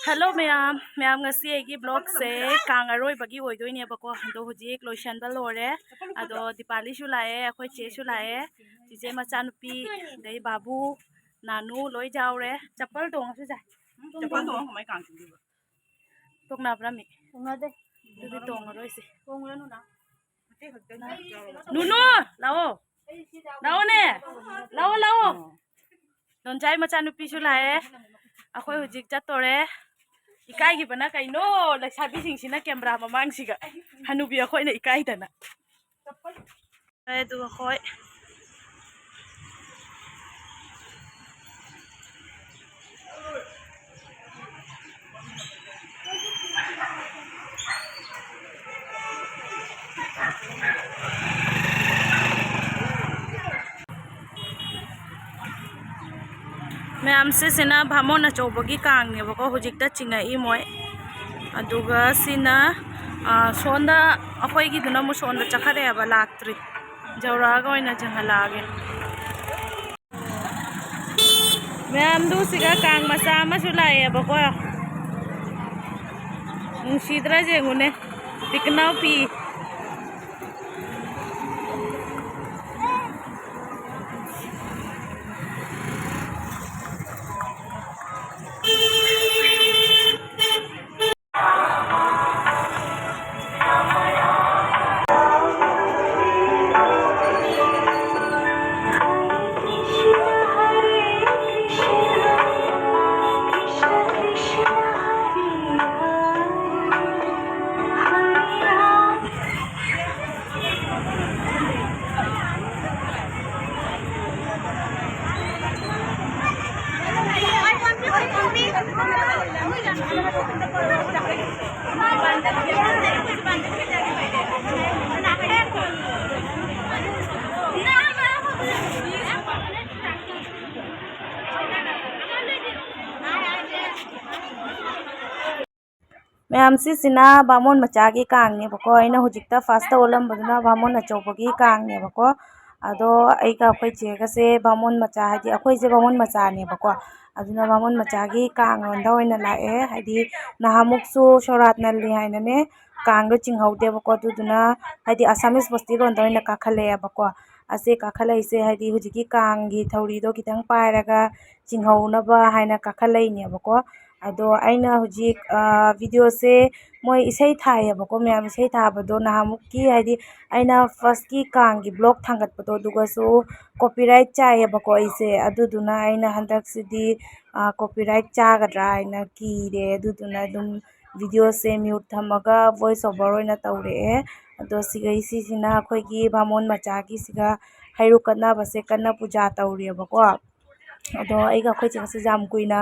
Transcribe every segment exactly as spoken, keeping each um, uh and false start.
Hello ꯃꯌꯥꯝ, ꯃꯌꯥꯝ ꯉꯁꯤ ꯑꯩꯒꯤ ꯕ꯭ꯂꯣꯒꯁꯦ ꯀꯥꯡ ꯑꯔꯣꯏꯕꯒꯤ ꯑꯣꯏꯗꯣꯏꯅꯦꯕꯀꯣ꯫ ꯑꯗꯣ ꯍꯧꯖꯤꯛ ꯂꯣꯏꯁꯟꯕ ꯂꯣꯏꯔꯦ꯫ ꯑꯗꯣ ꯗꯤꯄꯥꯂꯤꯁꯨ ꯂꯥꯛꯑꯦ, ꯑꯩꯈꯣꯏ ꯆꯦꯁꯨ ꯂꯥꯛꯑꯦ, ꯆꯤꯆꯦ ꯃꯆꯥꯅꯨꯄꯤ, ꯑꯗꯩ ꯕꯥꯕꯨ, ꯅꯥꯅꯨ ꯂꯣꯏ ꯌꯥꯎꯔꯦ꯫ ꯆꯄꯜ ꯇꯣꯡꯉꯁꯨ ꯌꯥꯏ꯫ ꯆꯄꯜ ꯇꯣꯡꯉ ꯀꯃꯥꯏ ꯀꯥꯡ ꯆꯤꯡꯗꯣꯏꯕ? ꯇꯣꯡꯅꯕ꯭ꯔꯥ ꯃꯤ? ꯇꯣꯡꯅꯗꯦ꯫ ꯑꯗꯨꯗꯤ ꯇꯣꯡꯉꯔꯣꯏꯁꯦ꯫ ꯇꯣꯡꯉꯨꯔꯅꯨ ꯅꯪ꯫ ꯅꯨꯅꯨ, ꯂꯥꯛꯑꯣ꯫ ꯂꯥꯛꯑꯣꯅꯦ꯫ ꯂꯥꯛꯑꯣ, ꯂꯥꯛꯑꯣ꯫ ꯗꯣꯟꯆꯥꯏ ꯃꯆꯥꯅꯨꯄꯤꯁꯨ ꯂꯥꯛꯑꯦ꯫ ꯑꯩꯈꯣꯏ ꯍꯧꯖꯤꯛ ꯆꯠꯇꯣꯔꯦ꯫ ꯏꯀꯥꯏꯈꯤꯕꯅ ꯀꯩꯅꯣ, ꯂꯩꯁꯥꯕꯤꯁꯤꯡꯁꯤꯅ ꯀꯦꯃꯦꯔꯥ ꯃꯃꯥꯡꯁꯤꯒ꯫ ꯍꯅꯨꯕꯤ ꯑꯩꯈꯣꯏꯅ ꯏꯀꯥꯏꯗꯅ꯫ ꯑꯗꯨꯒ ꯑꯩꯈꯣꯏ ꯃꯌꯥꯝ, ꯁꯤꯁꯤꯅ ꯚꯥꯃꯣꯟ ꯑꯆꯧꯕꯒꯤ ꯀꯥꯡꯅꯦꯕꯀꯣ, ꯍꯧꯖꯤꯛꯇ ꯆꯤꯡꯉꯛꯏ ꯃꯣꯏ꯫ ꯑꯗꯨꯒ ꯁꯤꯅ, ꯑ, ꯁꯣꯝꯗ, ꯑꯩꯈꯣꯏꯒꯤꯗꯨꯅ ꯑꯃꯨꯛ ꯁꯣꯝꯗ ꯆꯠꯈꯠꯂꯛꯑꯦꯕ, ꯂꯥꯛꯇ꯭ꯔꯤ꯫ ꯌꯧꯔꯛꯑꯒ ꯑꯣꯏꯅ ꯆꯤꯡꯍꯜꯂꯛꯑꯒꯦ꯫ ꯃꯌꯥꯝꯗꯨ ꯁꯤꯒ ꯀꯥꯡ ꯃꯆꯥ ꯑꯃꯁꯨ ꯂꯥꯛꯑꯦꯕꯀꯣ꯫ ꯅꯨꯡꯁꯤꯗ꯭ꯔꯥ ꯌꯦꯡꯉꯨꯅꯦ, ꯄꯤꯛꯅꯥꯎ ꯄꯤ꯫ ꯃꯌꯥꯝ, ꯁꯤꯁꯤꯅ ꯕꯥꯃꯣꯟ ꯃꯆꯥꯒꯤ ꯀꯥꯡꯅꯦꯕꯀꯣ꯫ ꯑꯩꯅ ꯍꯧꯖꯤꯛꯇ ꯐꯥꯔꯁꯇ ꯑꯣꯜꯂꯝꯕꯗꯨꯅ ꯕꯥꯃꯣꯟ ꯑꯆꯧꯕꯒꯤ ꯀꯥꯡꯅꯦꯕꯀꯣ꯫ ꯑꯗꯣ ꯑꯩꯒ ꯑꯩꯈꯣꯏ ꯆꯦꯒꯁꯦ ꯕꯥꯃꯣꯟ ꯃꯆꯥ, ꯍꯥꯏꯗꯤ ꯑꯩꯈꯣꯏꯁꯦ ꯕꯥꯃꯣꯟ ꯃꯆꯥꯅꯦꯕꯀꯣ꯫ ꯑꯗꯨꯅ ꯕꯥꯃꯣꯟ ꯃꯆꯥꯒꯤ ꯀꯥꯡꯂꯣꯝꯗ ꯑꯣꯏꯅ ꯂꯥꯛꯑꯦ꯫ ꯍꯥꯏꯗꯤ ꯅꯍꯥꯟꯃꯨꯛꯁꯨ ꯁꯣꯔꯥꯠ ꯅꯜꯂꯤ ꯍꯥꯏꯅꯅꯦ ꯀꯥꯡꯗꯣ ꯆꯤꯡꯍꯧꯗꯦꯕꯀꯣ꯫ ꯑꯗꯨꯗꯨꯅ ꯍꯥꯏꯗꯤ Assamese ꯕꯁꯇꯤꯔꯣꯝꯗ ꯑꯣꯏꯅ ꯀꯥꯈꯠꯂꯛꯑꯦꯕꯀꯣ꯫ ꯑꯁꯤ ꯀꯥꯈꯠꯂꯛꯏꯁꯦ ꯍꯥꯏꯗꯤ ꯍꯧꯖꯤꯛꯀꯤ ꯀꯥꯡꯒꯤ ꯊꯧꯔꯤꯗꯣ ꯈꯤꯇꯪ ꯄꯥꯏꯔꯒ ꯆꯤꯡꯍꯧꯅꯕ ꯍꯥꯏꯅ ꯀꯥꯈꯠꯂꯛꯏꯅꯦꯕꯀꯣ꯫ ꯑꯗꯣ ꯑꯩꯅ ꯍꯧꯖꯤꯛ, ꯑ, videoꯁꯦ ꯃꯣꯏ ꯏꯁꯩ ꯊꯥꯏꯌꯦꯕꯀꯣ, ꯃꯌꯥꯝ ꯏꯁꯩ ꯊꯥꯕꯗꯣ ꯅꯍꯥꯟꯃꯨꯛꯀꯤ ꯍꯥꯏꯗꯤ ꯑꯩꯅ firstꯀꯤ ꯀꯥꯡꯒꯤ vlog ꯊꯥꯡꯒꯠꯄꯗꯣ ꯑꯗꯨꯒꯁꯨ copyright ꯆꯥꯏꯌꯦꯕꯀꯣ ꯑꯩꯁꯦ꯫ ꯑꯗꯨꯗꯨꯅ ꯑꯩꯅ ꯍꯟꯗꯛꯁꯤꯗꯤ, ꯑ, copyright ꯆꯥꯒꯗ꯭ꯔꯥ ꯍꯥꯏꯅ ꯀꯤꯔꯦ꯫ ꯑꯗꯨꯗꯨꯅ ꯑꯗꯨꯝ videoꯁꯦ mute ꯊꯝꯃꯒ voice over ꯑꯣꯏꯅ ꯇꯧꯔꯛꯑꯦ꯫ ꯑꯗꯣ ꯁꯤꯒꯩꯁꯤꯁꯤꯅ ꯑꯩꯈꯣꯏꯒꯤ ꯕꯥꯃꯣꯟ ꯃꯆꯥꯒꯤꯁꯤꯒ ꯍꯩꯔꯨꯛ ꯀꯠꯅꯕꯁꯦ ꯀꯟꯅ ꯄꯨꯖꯥ ꯇꯧꯔꯤꯑꯕꯀꯣ꯫ ꯑꯗꯣ ꯑꯩꯒ ꯑꯩꯈꯣꯏ ꯆꯦꯒꯁꯦ ꯌꯥꯝ ꯀꯨꯏꯅ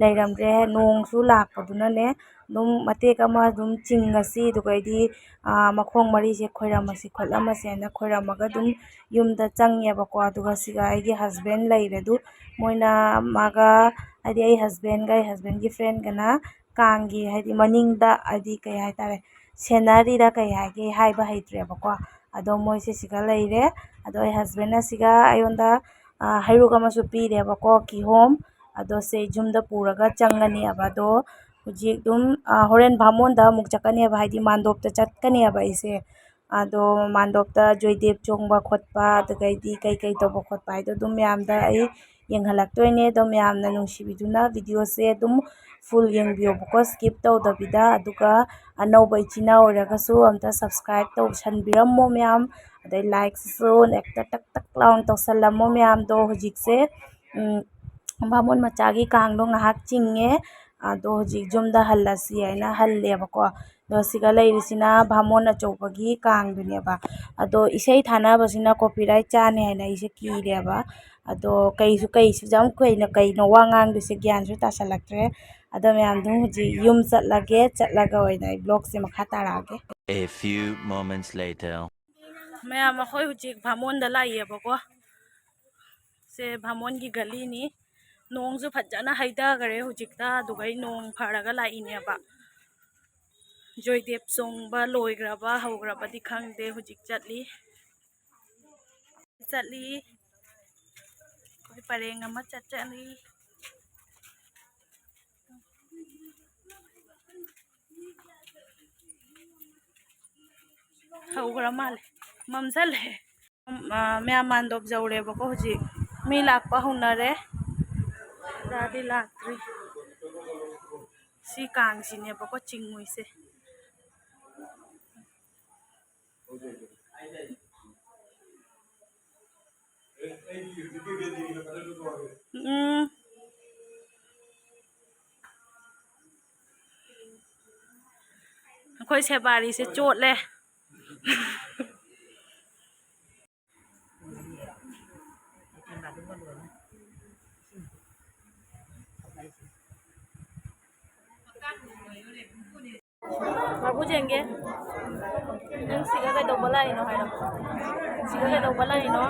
ꯂꯩꯔꯝꯗ꯭ꯔꯦ, ꯅꯣꯡꯁꯨ ꯂꯥꯛꯄꯗꯨꯅꯅꯦ꯫ ꯑꯗꯨꯝ ꯃꯇꯦꯛ ꯑꯃ ꯑꯗꯨꯝ ꯆꯤꯡꯉꯁꯤ, ꯑꯗꯨꯒꯩꯗꯤ, ꯑꯥ, ꯃꯈꯣꯡ ꯃꯔꯤꯁꯦ ꯈꯣꯏꯔꯝꯃꯁꯤ ꯈꯣꯠꯂꯝꯃꯁꯦꯅ ꯈꯣꯏꯔꯝꯃꯒ ꯑꯗꯨꯝ ꯌꯨꯝꯗ ꯆꯪꯉꯦꯕꯀꯣ꯫ ꯑꯗꯨꯒ ꯁꯤꯒ ꯑꯩꯒꯤ husband ꯂꯩꯔꯦ꯫ ꯑꯗꯨ ꯃꯣꯏꯅ ꯃꯥꯒ, ꯍꯥꯏꯗꯤ ꯑꯩ husbandꯒ ꯑꯩ husbandꯒꯤ friendꯒꯅ ꯀꯥꯡꯒꯤ ꯍꯥꯏꯗꯤ ꯃꯅꯤꯡꯗ, ꯍꯥꯏꯗꯤ ꯀꯩ ꯍꯥꯏꯇꯥꯔꯦ, ꯁꯦꯟꯅꯔꯤꯔ ꯀꯩ ꯍꯥꯏꯒꯦ ꯍꯥꯏꯕ ꯍꯩꯇ꯭ꯔꯦꯕꯀꯣ꯫ ꯑꯗꯣ ꯃꯣꯏꯁꯦ ꯁꯤꯒ ꯂꯩꯔꯦ꯫ ꯑꯗꯣ ꯑꯩ husbandꯅ ꯁꯤꯒ ꯑꯩꯉꯣꯟꯗ, ꯑ, ꯍꯩꯔꯨꯛ ꯑꯃꯁꯨ ꯄꯤꯔꯦꯕꯀꯣ, ꯀꯤꯍꯣꯝ꯫ ꯑꯗꯣ ꯁꯦ ꯌꯨꯝꯗ ꯄꯨꯔꯒ ꯆꯪꯒꯅꯦꯕ꯫ ꯑꯗꯣ ꯍꯧꯖꯤꯛ ꯑꯗꯨꯝ, ꯑ, ꯍꯣꯔꯦꯟ ꯕꯥꯃꯣꯟꯗ ꯑꯃꯨꯛ ꯆꯠꯀꯅꯦꯕ, ꯍꯥꯏꯗꯤ ꯃꯥꯟꯗꯣꯞꯇ ꯆꯠꯀꯅꯦꯕ ꯑꯩꯁꯦ꯫ ꯑꯗꯣ ꯃꯥꯟꯗꯣꯞꯇ ꯖꯣꯏꯗꯦꯕ ꯆꯣꯡꯕ ꯈꯣꯠꯄ, ꯑꯗꯨꯗꯩꯗꯤ ꯀꯩꯀꯩ ꯇꯧꯕ ꯈꯣꯠꯄ ꯍꯥꯏꯗꯣ ꯑꯗꯨꯝ ꯃꯌꯥꯝꯗ ꯑꯩ ꯌꯦꯡꯍꯜꯂꯛꯇꯣꯏꯅꯦ꯫ ꯑꯗꯣ ꯃꯌꯥꯝꯅ ꯅꯨꯡꯁꯤꯕꯤꯗꯨꯅ videoꯁꯦ ꯑꯗꯨꯝ full ꯌꯦꯡꯕꯤꯌꯣꯕꯀꯣ, skip ꯇꯧꯗꯕꯤꯗ꯫ ꯑꯗꯨꯒ ꯑꯅꯧꯕ ꯏꯆꯤꯟ ꯏꯅꯥꯎ ꯑꯣꯏꯔꯒꯁꯨ ꯑꯝꯇ subscribe ꯇꯧꯁꯟꯕꯤꯔꯝꯃꯣ ꯃꯌꯥꯝ꯫ ꯑꯗꯩ likeꯁꯤꯁꯨ ꯍꯦꯛꯇ ꯇꯛ ꯇꯛ ꯂꯥꯎꯅ ꯇꯧꯁꯜꯂꯝꯃꯣ ꯃꯌꯥꯝꯗꯣ꯫ ꯍꯧꯖꯤꯛꯁꯦ, ꯎꯝ, ꯕꯥꯃꯣꯟ ꯃꯆꯥꯒꯤ ꯀꯥꯡꯗꯣ ꯉꯥꯏꯍꯥꯛ ꯆꯤꯡꯉꯦ꯫ ꯑꯗꯣ ꯍꯧꯖꯤꯛ ꯌꯨꯝꯗ ꯍꯜꯂꯁꯤ ꯍꯥꯏꯅ ꯍꯜꯂꯦꯕꯀꯣ꯫ ꯑꯗꯣ ꯁꯤꯒ ꯂꯩꯔꯤꯁꯤꯅ ꯕꯥꯃꯣꯟ ꯑꯆꯧꯕꯒꯤ ꯀꯥꯡꯗꯨꯅꯦꯕ꯫ ꯑꯗꯣ ꯏꯁꯩ ꯊꯥꯅꯕꯁꯤꯅ copyright ꯆꯥꯅꯤ ꯍꯥꯏꯅ ꯑꯩꯁꯦ ꯀꯤꯔꯦꯕ꯫ ꯑꯗꯣ ꯀꯩꯁꯨ, ꯀꯩꯁꯨ ꯌꯥꯝ ꯀꯨꯏꯅ ꯀꯩꯅꯣ ꯋꯥ ꯉꯥꯡꯗꯣꯏꯁꯦ ꯒ꯭ꯌꯥꯟꯁꯨ ꯇꯥꯁꯜꯂꯛꯇ꯭ꯔꯦ꯫ ꯑꯗꯣ ꯃꯌꯥꯝꯗꯣ ꯍꯧꯖꯤꯛ ꯌꯨꯝ ꯆꯠꯂꯒꯦ, ꯆꯠꯂꯒ ꯑꯣꯏꯅ ꯑꯩ vlogꯁꯦ ꯃꯈꯥ ꯇꯥꯔꯛꯑꯒꯦ꯫ A few moments later. ꯃꯌꯥꯝ ꯑꯩꯈꯣꯏ ꯍꯧꯖꯤꯛ ꯕꯥꯃꯣꯟꯗ ꯂꯥꯛꯏꯌꯦꯕꯀꯣ꯫ ꯁꯦ ꯕꯥꯃꯣꯟꯒꯤ ꯒꯂꯤꯅꯤ꯫ ꯅꯣꯡꯁꯨ ꯐꯖꯅ ꯍꯩꯊꯈꯔꯦ ꯍꯧꯖꯤꯛꯇ, ꯑꯗꯨꯒ ꯑꯩ ꯅꯣꯡ ꯐꯔꯒ ꯂꯥꯛꯏꯅꯦꯕ꯫ ꯖꯣꯏꯗꯦꯕ ꯆꯣꯡꯕ ꯂꯣꯏꯈ꯭ꯔꯕ ꯍꯧꯈ꯭ꯔꯕꯗꯤ ꯈꯪꯗꯦ, ꯍꯧꯖꯤꯛ ꯆꯠꯂꯤ꯫ ꯆꯠꯂꯤ꯫ ꯑꯩꯈꯣꯏ ꯄꯔꯦꯡ ꯑꯃ ꯆꯠ ꯆꯠꯂꯤ꯫ ꯇꯧꯈ꯭ꯔ ꯃꯥꯜꯂꯦ꯫ ꯃꯝꯁꯜꯂꯦ꯫ ꯎꯝ, ꯑ, ꯃꯌꯥꯝ ꯃꯥꯟꯗꯣꯞ ꯌꯧꯔꯦꯕꯀꯣ ꯍꯧꯖꯤꯛ꯫ ꯃꯤ ꯂꯥꯛꯄ ꯍꯧꯅꯔꯦ꯫ ꯂꯥꯛꯇꯤ ꯂꯥꯛꯇ꯭ꯔꯤ꯫ ꯁꯤ ꯀꯥꯡꯁꯤꯅꯦꯕꯀꯣ ꯆꯤꯡꯉꯨꯏꯁꯦ꯫ ꯎꯝ꯫ ꯑꯩꯈꯣꯏ ꯁꯦꯕꯥꯔꯤꯁꯦ ꯆꯣꯠꯂꯦ꯫ ꯃꯥꯕꯨ ꯌꯦꯡꯒꯦ꯫ ꯅꯪ ꯁꯤꯒ ꯀꯩꯗꯧꯕ ꯂꯥꯛꯏꯅꯣ ꯍꯥꯏꯔꯣ? ꯁꯤꯒ ꯀꯩꯗꯧꯕ ꯂꯥꯛꯏꯅꯣ?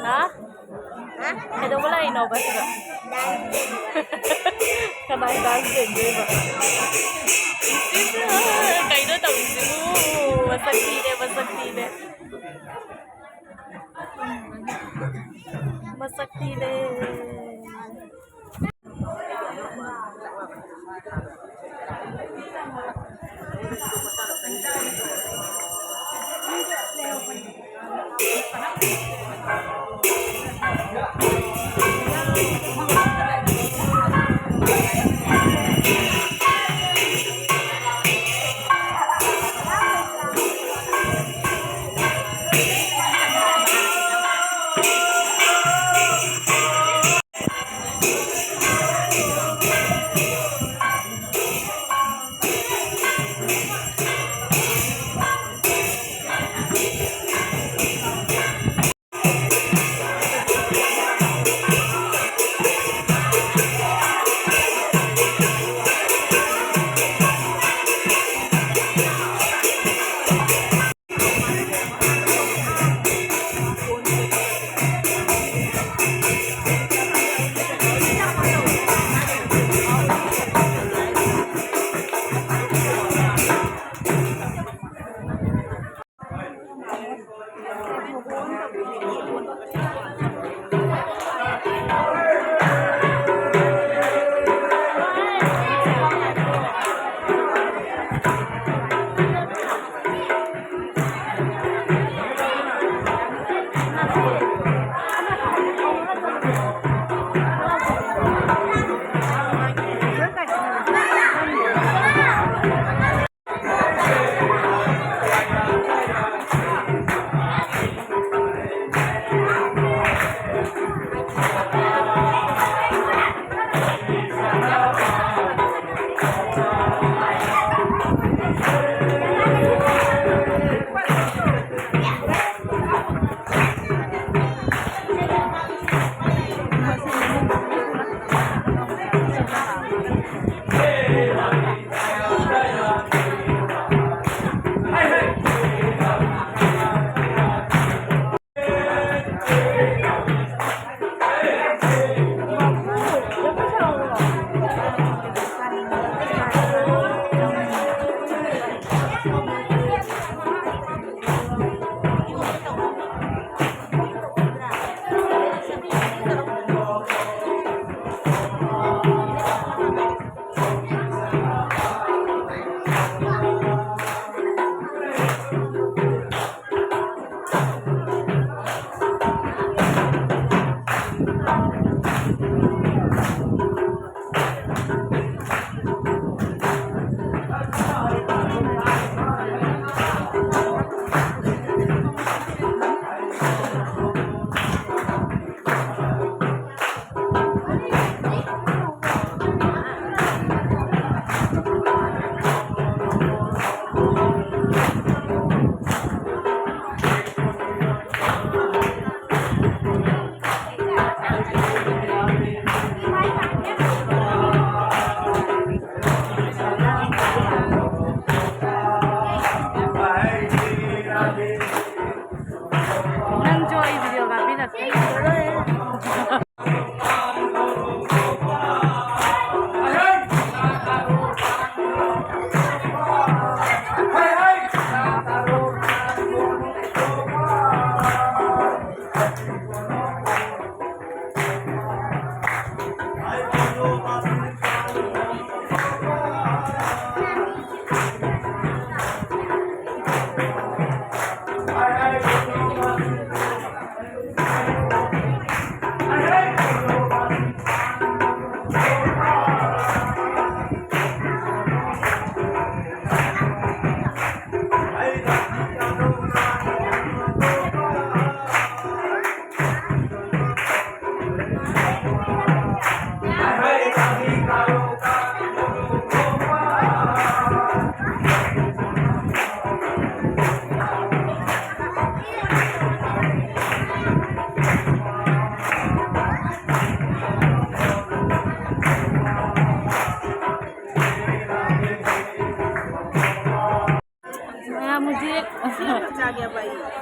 ꯍꯥ? ꯀꯩꯗꯧꯕ ꯂꯥꯛꯏꯅꯣꯕ ꯁꯤꯒ? ꯀꯅꯥꯏ dance ꯌꯦꯡꯗꯣꯏꯕ? ꯀꯩꯅꯣ ꯇꯧꯔꯤꯁꯤꯕꯨ? ꯃꯁꯛ ꯊꯤꯔꯦ, ꯃꯁꯛ ꯊꯤꯔꯦ꯫ ꯃꯁꯛ ꯊꯤꯔꯦ꯫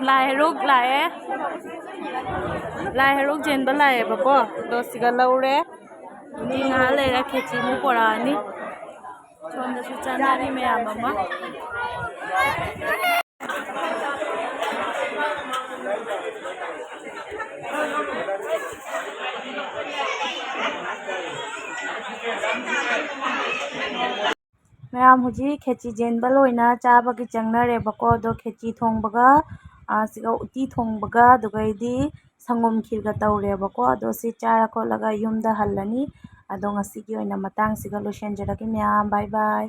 ꯂꯥꯏ ꯍꯔꯥꯎ ꯂꯥꯛꯑꯦ꯫ ꯂꯥꯏ ꯍꯔꯥꯎ ꯆꯦꯟꯕ ꯂꯥꯛꯑꯦꯕꯀꯣ꯫ ꯑꯗꯣ ꯁꯤꯒ ꯂꯧꯔꯦ꯫ ꯎꯇꯤ ꯉꯥꯏꯍꯥꯛ ꯂꯩꯔ ꯈꯦꯆꯤ ꯑꯃꯨꯛ ꯄꯨꯔꯛꯑꯅꯤ꯫ ꯁꯣꯝꯗꯁꯨ ꯆꯥꯅꯔꯤ ꯃꯌꯥꯝ ꯑꯃ꯫ ꯃꯌꯥꯝ ꯍꯧꯖꯤꯛ ꯈꯦꯆꯤ ꯆꯦꯟꯕ ꯂꯣꯏꯅ ꯆꯥꯕꯒꯤ ꯆꯪꯅꯔꯦꯕꯀꯣ꯫ ꯑꯗꯣ ꯈꯦꯆꯤ ꯊꯣꯡꯕꯒ, ꯑꯥ, ꯁꯤꯒ ꯎꯇꯤ ꯊꯣꯡꯕꯒ, ꯑꯗꯨꯒꯩꯗꯤ ꯁꯪꯒꯣꯝ ꯈꯤꯔꯒ ꯇꯧꯔꯦꯕꯀꯣ꯫ ꯑꯗꯣ ꯁꯤ ꯆꯥꯔ ꯈꯣꯠꯂꯒ ꯌꯨꯝꯗ ꯍꯜꯂꯅꯤ꯫ ꯑꯗꯣ ꯉꯁꯤꯒꯤ ꯑꯣꯏꯅ ꯃꯇꯥꯡꯁꯤꯒ ꯂꯣꯏꯁꯤꯟꯖꯔꯒꯦ ꯃꯌꯥꯝ꯫ ꯕꯥꯏ ꯕꯥꯏ꯫